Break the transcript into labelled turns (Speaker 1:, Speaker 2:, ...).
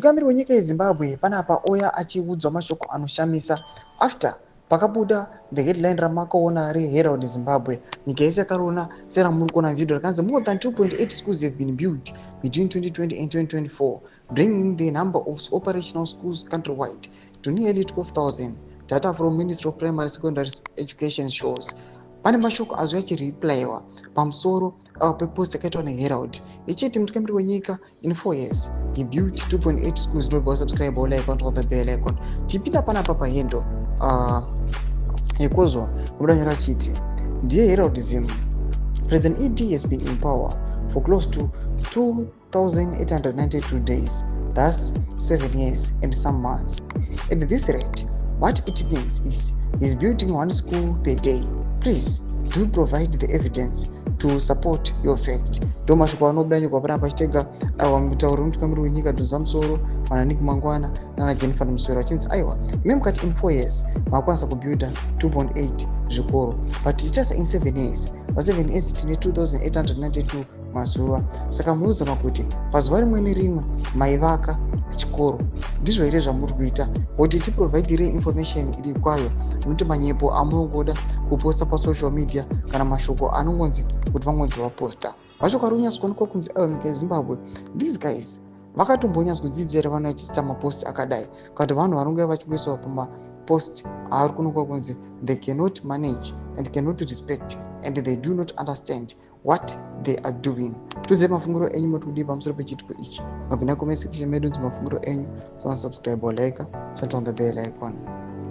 Speaker 1: Mutungamiri wenyika yeZimbabwe panapa oya achiudzwa mashoko anoshamisa after pakabuda the headline ramakaona reHerald Zimbabwe. Nyika yese yakariona seramuri kuona video rakanzi more than 2.8 schools have been built between 2020 and 2024, bringing the number of operational schools countrywide to nearly 12,000. Data from Ministry of Primary Secondary Education shows. Pane mashoko azo yachireplaiwa pamusoro pepost yakaitwa neHerald ichiti mutungamiri wenyika in 4 years he built 2.8 schools. Don't subscribe or like on the bell icon. Tipinda panapa pahendo yekozwa kudanyora chiti dear HARALDZIM, President ED has been in power for close to 2,892 days, thus 7 years and some months. At this rate, what it means is he's building 1 school per day. Please do provide the evidence to support your fact. Ndo mashoko anobudanyirwa panapa chitega mutauri wemutungamiri wenyika Dhunza Musoro, Nick Mangwana nana Jennifer Musoro achinzi aiwa memukati in 4 years makwanisa kubuilda 2.8 zvikoro, but just in 7 years pa 7 years tine 2,892 mazuva. Saka murikuzama kuti pazuva rimwe nerimwe maivaka chikoro. Ndizvo here zvamuri kuita kuti tiprovidire information iri kwayo, nokuti manyepo amunongoda kuposta pasocial media kana mashoko anongonzi kuti vangonzi vaposta. Mashoko ari kunyatsoonekwa kunzi nyika yeZimbabwe, these guys vakatombonyatsodzidzira vana vachiita mapost akadai, kuti vanhu vanonge vachikuiswa pamapost ari kunokwa kunzi they cannot manage and cannot respect and they do not understand what they are doing. Tuze mafunguro enyu matudi pamusoro pechitiko ichi. Mapinda comment section medu mafunguro enyu, subscribe or like, turn on the bell icon.